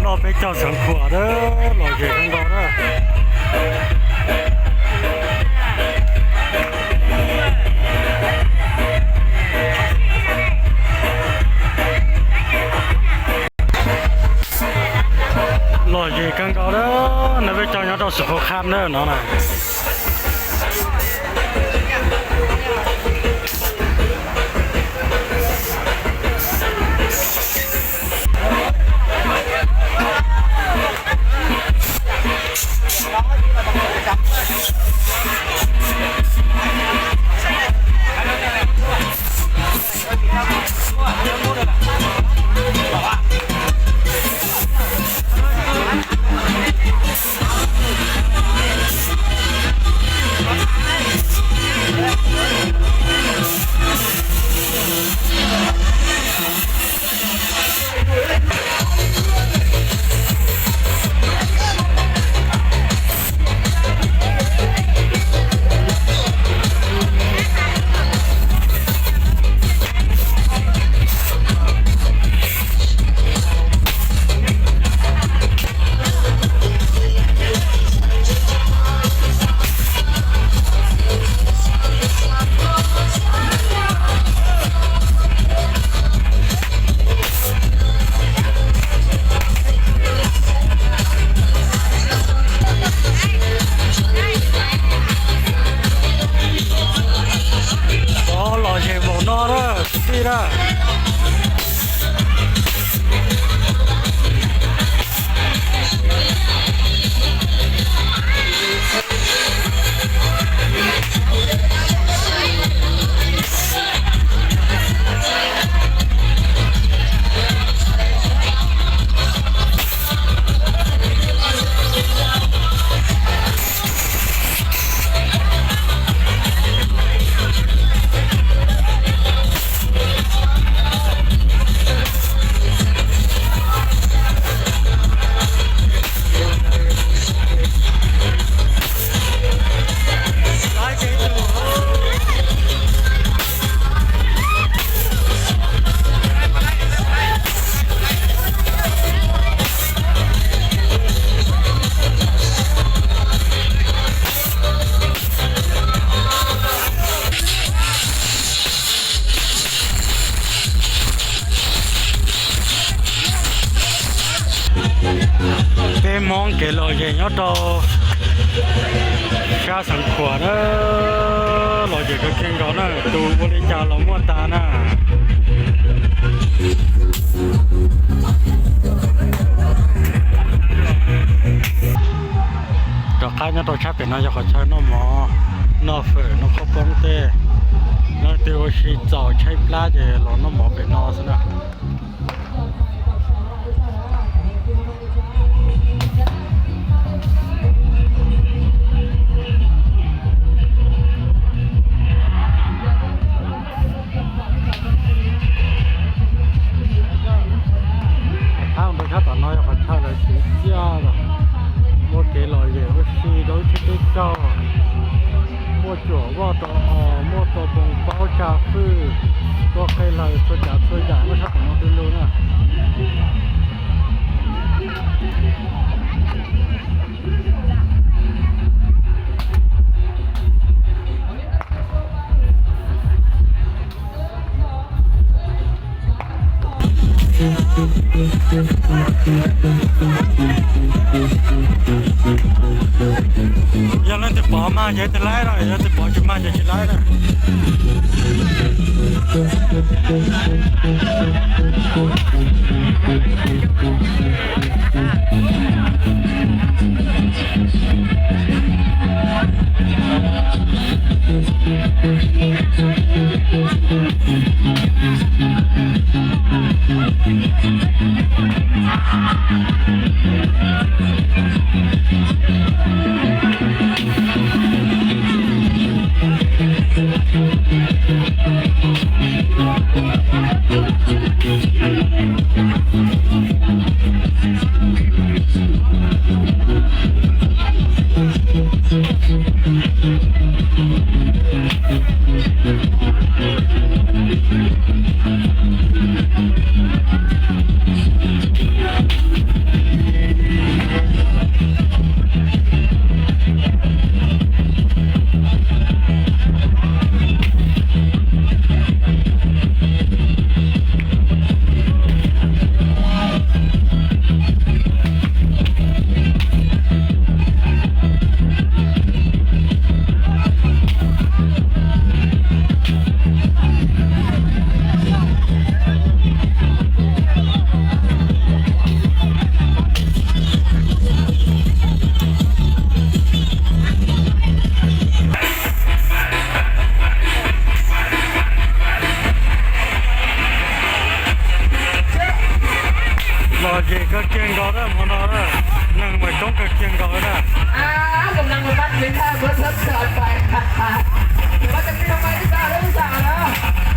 Peb caug Xeev Khuam na, lom zem kawg nkaus na. Lom zem kawg nkaus na, no peb caug nyob rau Xeev Khuam Khab na no na. Lom zem npaum no na kwv tij na. Peb Hmoob kev lom zem nyob rau sab Xeev Khuam na, lom zem kawg kiag nkaus na, tus ua li cas los muaj tas na. Rov qab nyob rau sab pem no yog qhov chaw noj mov, noj fawm, noj qhaub poob tej. Leej twg ua si txaus tshaib plab ces los noj mov pem no xwb na. Qhov thab ntawd sab tom no yog qhov chaw lawv siv txiaj los muaj kev lom zem ua si rau lub tsheb teb tsaug, muaj cuam voj rau os, muaj tua poos paub tsa fwj, tua qe lawm txhua tsav txhua yam nyob sab tom no du lug na. Yog leej twg pom mag ces leej twg laib no, yog leej twg pom tsis mag ces tsis laib na. Ces kawg kiag nkaus na, hmo no na, neeg mas coob kawg kiag nkaus na. Tus neeg mas pab txiv thaj muab txhawb txhawm pais, pab txiv thaj pais ib tag lub xas na.